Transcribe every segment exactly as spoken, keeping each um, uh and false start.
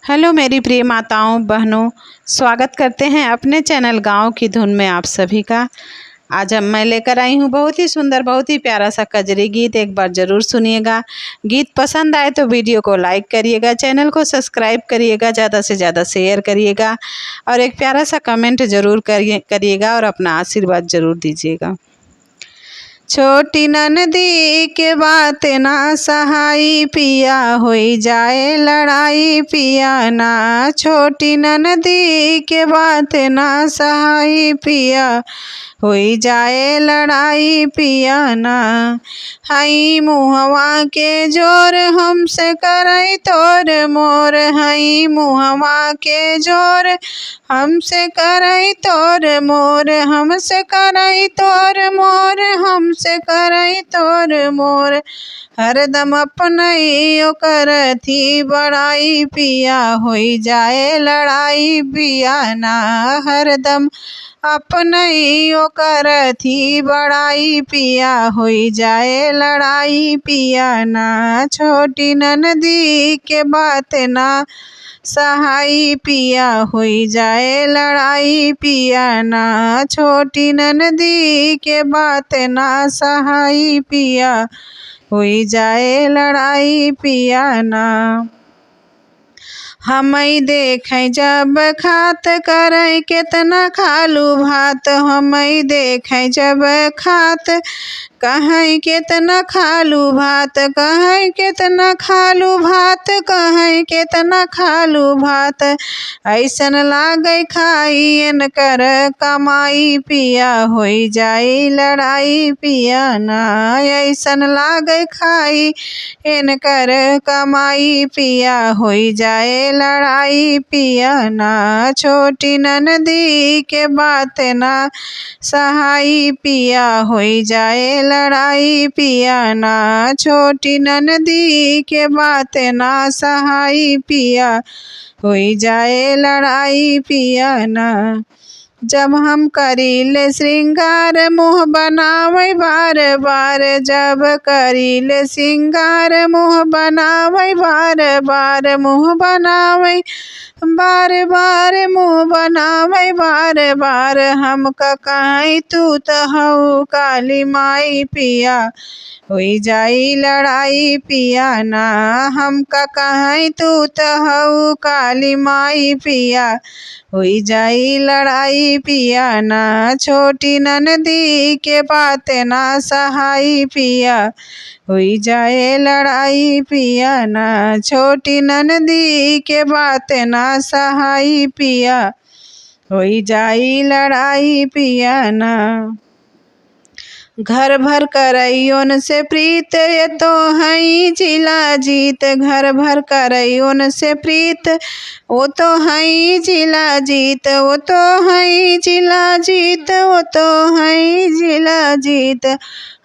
हेलो मेरी प्रिय माताओं, बहनों, स्वागत करते हैं अपने चैनल गाँव की धुन में आप सभी का। आज हम, मैं लेकर आई हूँ बहुत ही सुंदर, बहुत ही प्यारा सा कजरी गीत। एक बार ज़रूर सुनिएगा। गीत पसंद आए तो वीडियो को लाइक करिएगा, चैनल को सब्सक्राइब करिएगा, ज़्यादा से ज़्यादा शेयर करिएगा और एक प्यारा सा कमेंट ज़रूर करिए, करिएगा और अपना आशीर्वाद ज़रूर दीजिएगा। छोटी ननदी के बात ना सहाई पिया, होई जाए लड़ाई पिया ना। छोटी ननदी के बात ना सहाई पिया, होई जाए लड़ाई पिया ना। हई मुहवा के जोर, हमसे करई तोर मोर। हई मुहवा के जोर, हमसे करई तोर मोर। हमसे करई तोर मोर, हमसे करई तोर मोर। हरदम अपनई ओकर थी बड़ाई पिया, होई जाए लड़ाई पिया ना। हरदम अपनई ओकर थी बड़ाई पिया, होई जाए लड़ाई पिया ना। छोटी ननदी के बात ना सहाई पिया, होई जाए लड़ाई पिया ना। छोटी ननदी के बात ना सहाई पिया, होई जाए लड़ाई पिया ना। हमई देखै जब खात, करै केतना खालू भात। हमई देखै जब खात, कहै केतना खालू भात। कहै केतना खालू भात, कहै केतना खालू भात। ऐसन लागै खाई इनकर कमाई पिया, होई जाई लड़ाई पिया ना। ऐसन लागै खाई इनकर कमाई पिया, होई जाए लड़ाई पिया ना। छोटी ननदी के बात ना सहाई पिया, होई जाए लड़ाई पिया ना। छोटी ननदी के बात ना सहाई पिया, होई जाए लड़ाई पिया ना। जब हम करीले श्रृंगार, मुँह बनावै बार बार। जब करीले श्रृंगार, मुँह बनावै बार बार। मुँह बनावै बार बार। मुँह बनावै बार बार। हम का कहीं, तू त हऊ काली माई पिया, होई जाई लड़ाई पिया ना। हम का कहीं, तू त हऊ काली माई पिया, होई जाई लड़ाई पिया ना। छोटी ननदी के बात ना सहाई पिया, होई जाए लड़ाई पिया ना। छोटी ननदी के बात ना सहाई पिया, होई जाई लड़ाई पिया ना। घर भर करई ओनसे प्रीत, ये तो हई जिला जीत। घर भर करई ओनसे प्रीत, वो तो हई जिला जीत। वो तो हई जिला जीत। वो तो हई जिला जीत।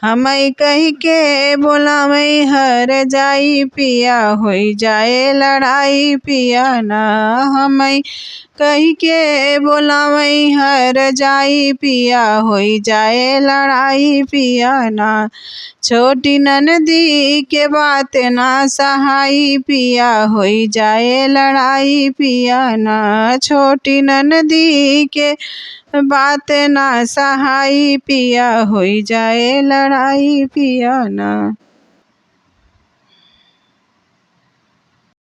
हमई कहि के बोलावै हर जाई पिया, होई जाए लड़ाई पिया ना। हमई कहि के बोलावै हर जाई पिया, होई जाए लड़ाई पिया ना। छोटी ननदी के बात ना सहाई पिया, होई जाए लड़ाई पिया ना। छोटी ननदी के बात ना सहाई पिया, होई जाए लड़ाई पिया ना।